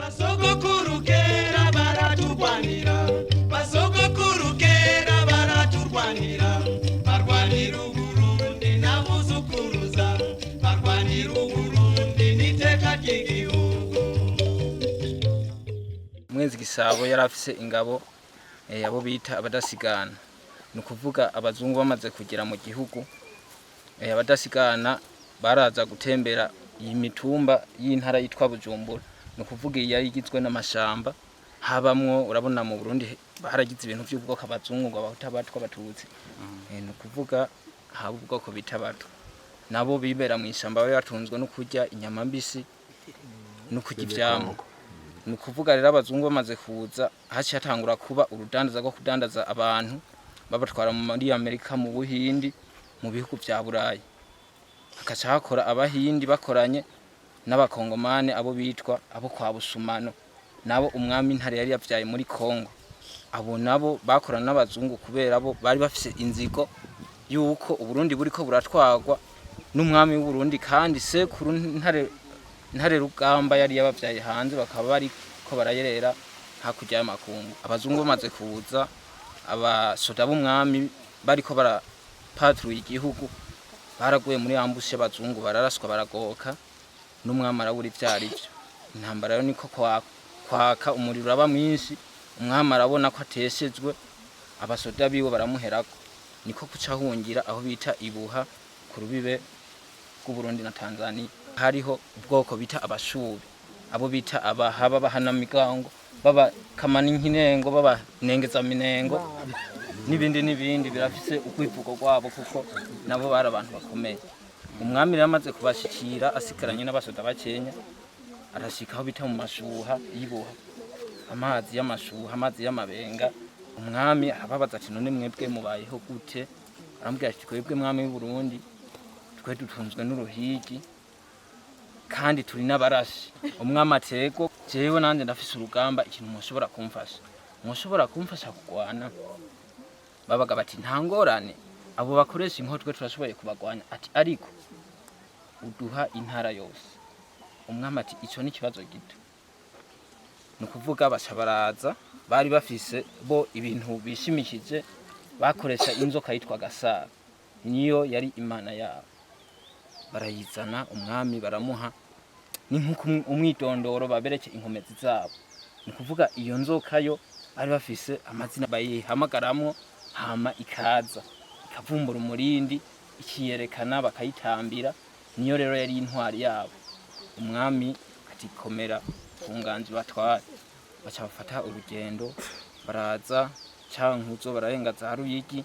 Basogokuru kera baraturwanira, basogokuru kera baraturwanira, barwanira Uburundi n'abuzukuruza, barwanira Uburundi n'iteka ry'igihugu. Mwezi Gisabo yari afise ingabo, abo bita abadasigana. Ni ukuvuga abazungu bamaze kugera mu gihugu, abadasigana baraza gutembera iyi mitumba y'intara yitwa Bujumbura. Ni ukuvuga iyi yari igizwe n'amashamba habamwo. Urabona mu Burundi baragize ibintu by'ubwoko, abazungu ngo abahutu, abatwa, abatutsi. Ni ukuvuga haba ubwoko bita abatwa, nabo bibera mu ishyamba, bari batunzwe no kurya inyama mbisi no kurya ivyamwa. Ni ukuvuga rero abazungu bamaze kuza, haciye hatangura kuba urudandaza rwo kudandaza abantu, babatwara muri Amerika, mu Buhindi, mu bihugu vya Burayi. Hakaca hakora abahindi bakoranye n'abakongomane, abo bitwa abo kwa Busumano, nabo umwami Ntare yari yavyaye muri Kongo. Abo nabo bakorana n'abazungu kubera bo bari bafise inzigo yuko Uburundi buriko buratwarwa n'umwami w'Uburundi, kandi sekuru Ntare, Ntare Rugamba, yari yabavyaye hanze, bakaba bariko barayerera hakurya y'amakungu. Abazungu bamaze kuza, abasoda b'umwami bariko barapatruye igihugu, baraguye muri ambush y'abazungu, bararaswa, baragoka, n'umwami arabura ivyo arivyo. Intambara rero niko kwaka umuriro uraba mwinshi. Umwami arabona ko ateshejwe, abasoda biwe baramuherako, niko kuca ahungira aho bita Ibuha, ku rubibe rw'Uburundi na Tanzania. Hariho ubwoko bita abashubi, abo bita abahaba, bahanamigango, baba kamaninkinengo, baba nengezaminengo n'ibindi n'ibindi. Birafise ukwivugo rwabo kuko nabo bari abantu bakomeye. Umwami rero amaze kubashikira, asigaranye n'abasoda bakenya, arashika aho bita mu mashuha y'Ibuha, amazi y'amashuha, amazi y'amabenga. Umwami arababaza ati: "None mwebwe mubayeho gute?" Aramubwira ati: "Twebwe, mwami w'Uburundi, twe dutunzwe n'uruhigi kandi turi n'abarashi." Umwami atego: "Jewe nanje ndafise urugamba, ikintu mushobora kumfasha kugwana." Babaga bati: "Nta ngorane, abo bakoresha inkotwe turashoboye kubagwanya." Ati: "Ariko uduha intara yose." Umwami ati: "Ico ni ikibazo gito." Ni ukuvuga baca baraza, bari bafise bo ibintu bishimikije, bakoresha inzoka yitwa Gasaro, niyo yari imana yabo. Barayizana, umwami baramuha, ni nk'uko umwidondoro, babereke inkomezi zabo. Ni ukuvuga iyo nzoka yo bari bafise amazina bayihamagaramwo, hama ikaza ikavumbura umurindi, ikiyerekana, bakayitambira. Niyo rero yari intwari yabo. Umwami ati: "Komera ku nganji, batware." Baca bafata urugendo, baraza Cankuzo, bararenga za Ruyigi.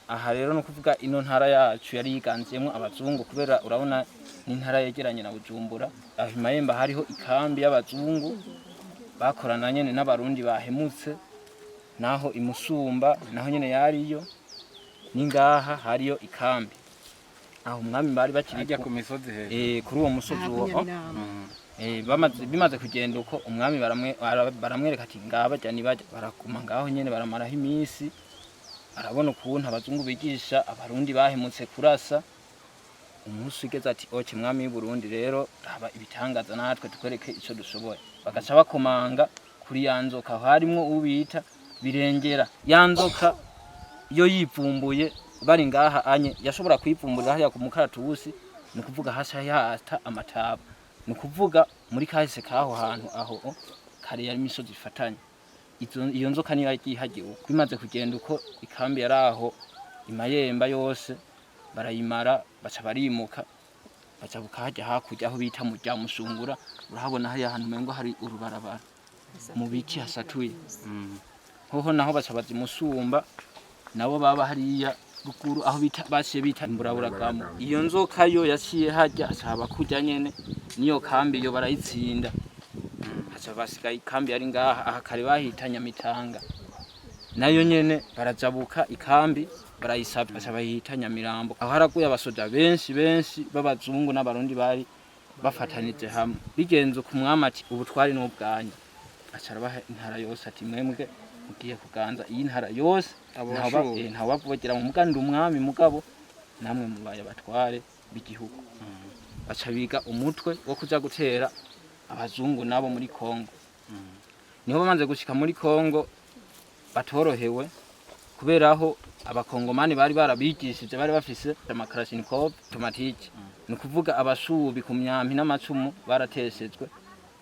Aha rero no kuvuga ino ntara yacu yari yiganjiyemo abazungu, kubera urabona n'intara yegeranye na Bujumbura. Aho i Mayemba hariho ikambi y'abazungu bakorana nyene n'abarundi bahemutse, naho imusumba naho nyene yariyo, ningaha hariyo ikambi aho umwami bari bakiri Harya ku misozi hejuru. Kuri uwo musozi uwo. Bimaze kugenda uko, umwami baramwereka ati: "Ngaba jya." Nibajya baraguma ngaho nyene, baramaraho iminsi. Arabona ukuntu abazungu bigisha abarundi bahemutse kurasa. Umunsi ugeze ati: "Okay, mwami w'Uburundi, rero raba ibitangaza, natwe tukwereke ico dushoboye." Bagaca bakomanga kuri ya nzoka, aho harimwo ubita Birengera. Ya nzoka iyo yivumbuye bari ngaha anye, yashobora kwivumburira hariya ku mukaratusi. Ni ukuvuga hasha hata amataba. Ni ukuvuga muri kahise kaho hantu aho kare yari imisozi ifatanye. Iyo nzoka niyo yagiye ihagiwe. Bimaze kugenda uko, ikambi yari aho imayemba yose barayimara, baca barimuka, baca bukahajya hakurya aho bita mu rya Musungura. Urahabona hariya hantu umengo hari urubarabara mu biti hasatuye hoho, naho baca baza imusumba, nabo baba hariya ruguru aho bita, baciye bita imburaburagamo. Iyo nzoka yo yaciye hajya, haca kurya nyene niyo kambi yo barayitsinda, haca basigaye ikambi yari ngaha aha kare bahita Nyamitanga. Nayo nyene barajabuka, ikambi barayisabye, baca bayita Nyamirambo. Aho haraguye abasoda benshi benshi b'abazungu n'abarundi bari bafatanije hamwe. Bigenze ku mwami ati: "Ubutwari n'ubwanyu." Aca arabaha intara yose, ati: "Mwembwe mugiye kuganza iyi ntara yose." Abo bashubi. Ntawabavogera mu muganira umwami, mugabo namwe mubaye abatware b'igihugu. Baca biga umutwe wo kuja gutera abazungu nabo muri Kongo. Niho bamaze gushika muri Kongo batorohewe, kubera aho abakongomani bari barabigishije, bari bafise amakalashnikov automatique. Ni ukuvuga abashubi ku myampi n'amacumu barateshejwe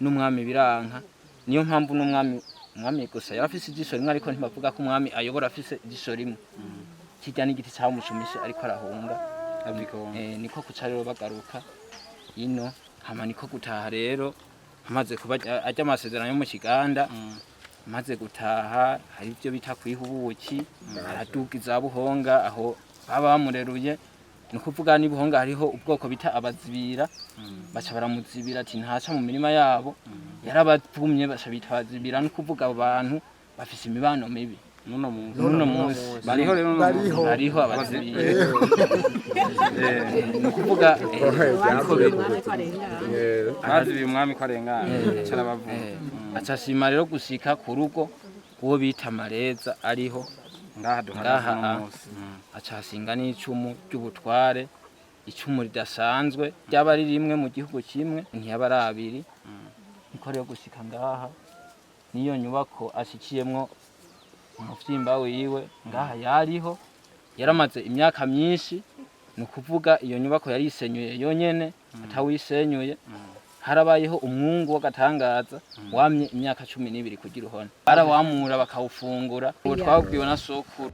n'umwami biranka. Niyo mpamvu n'umwami, umwami gusa yarafise ijisho rimwe, ariko ntibavuga ko umwami ayobora afise ijisho rimwe. Kirya n'igiti camucumishe ariko arahunga. Ava i Kongo. Niko kuca rero bagaruka ino, hama niko gutaha rero amaze kuba arya amasezerano yo mu Kiganda. Amaze gutaha, hari ibyo bita kwiha ubuki, araduga iza Buhonga aho baba bamureruye. Ni ukuvuga ni Buhonga hariho ubwoko bita abazibira, baca baramuzibira ati ntaca mu mirima yabo, yarabavumye, baca bita abazibira. Ni ukuvuga abo bantu bafise imibano mibi n'uno munsi. N'uno munsi. Bariho rero n'uno munsi. Bariho. Hariho abazibira. Ni ukuvuga niko biri. Bazibiye umwami ko arengana, carabavuma. Aca ashima rero gushika ku rugo uwo bita Mareza ariho ngaha duhagaze ngaha, uno ah. munsi. Aca asinga n'icumu ry'ubutware, icumu ridasanzwe ryaba ari rimwe mu gihugu kimwe, ntiyaba ari abiri. Niko rero gushika ngaha niyo nyubako ashikiyemwo umuvyimba wiwe. Ngaha yariho yaramaze imyaka myinshi. Ni ukuvuga iyo nyubako yarisenyuye yonyene, atawisenyuye. Harabayeho umwungu w'agatangaza wamye imyaka 12 kugira uhone, barawamura bakawufungura. Ubu twabwiwe na sokuru.